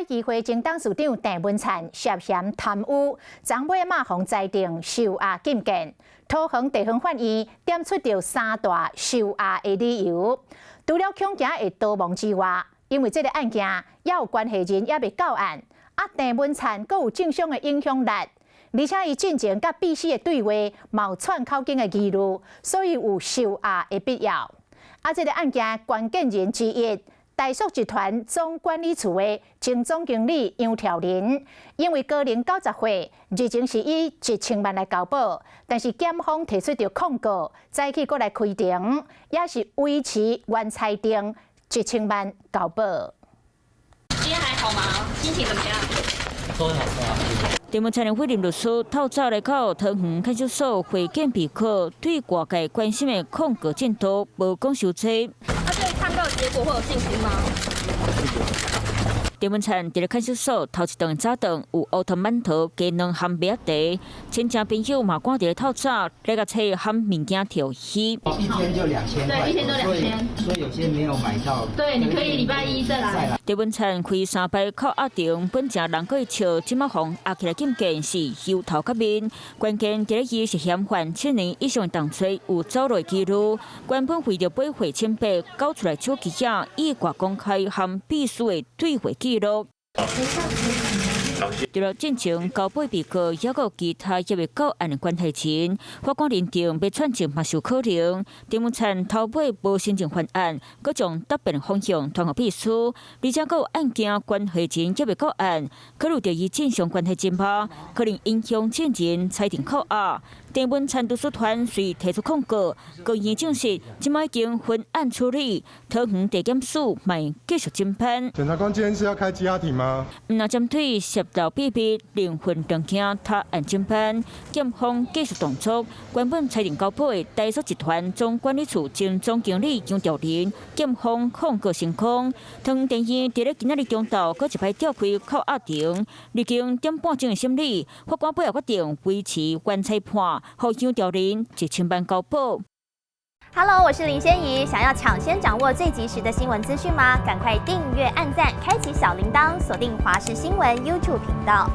基會前董事長鄭文燦涉嫌貪污，昨尾嘛予裁定收押禁見。桃園地方法院點出著三大收押的理由，除了恐驚會逃亡之外，因為這个案件猶有關係人猶未到案，啊鄭文燦閣有政商的影響力，而且伊進前佮秘書的對話嘛有串口供的疑慮，所以有收押的必要。啊，這个案件關鍵人之一，台塑集團總管理處的前總經理楊調仁，因為高齡90歲，日前是以1000萬來交保，但是檢方提出著控告，早起閣來開庭，也是維持原裁定一千萬交保。今天還好嗎？心情怎麼樣？都好啊。鄭文燦的委任律師透早來到桃園看守所會見被告，對外界關心的控告進度無講傷濟。那對抗告結果會有信心嗎？鄭文燦佇咧看守所頭一頓早頓有烏湯饅頭、雞卵和麥仔茶，親戚朋友嘛趕佇咧透早來共揣和物件調魚。一天就2000塊，對，一天就兩千，所以有些沒有買到。對，你可以禮拜一再來。鄭文燦開三擺扣押庭，本誠人閣會笑，這馬予押起來禁見是由頭到面。關鍵佇咧伊涉嫌犯7年以上重罪有走路記錄，原本為著保護清白，交出來手機仔，意外公開和秘書的對話記錄。除了進前交保被告，猶閣有其他猶未到案的關係人，法官認定欲串證嘛是有可能。鄭文燦頭尾無申請翻案，閣將答辯方向傳予秘書，而且閣有案件關係人猶未到案，考慮著伊政商關係真歹，可能影響證人裁定扣押。鄭文燦律師團遂提出控告，高院證實這擺已經分案處理，桃園地檢署嘛繼續偵辦。檢察官今天是要開羈押庭嗎？毋但針對洩露秘密、靈魂斷鏡他案偵辦，檢方繼續動作，原本裁定交保的台塑集團總管理處前總經理楊調仁，檢方控告成功。桃園地院佇咧今仔日中晝，閣一擺召開扣押庭，歷經點半鐘的審理，法官尾後決定維持原裁判，予楊調仁1000萬交保。 Hello，我是林仙怡。想要搶先掌握最及時的新聞資訊嗎？趕快訂閱、按讚、開啟小鈴鐺，鎖定華視新聞 YouTube 頻道。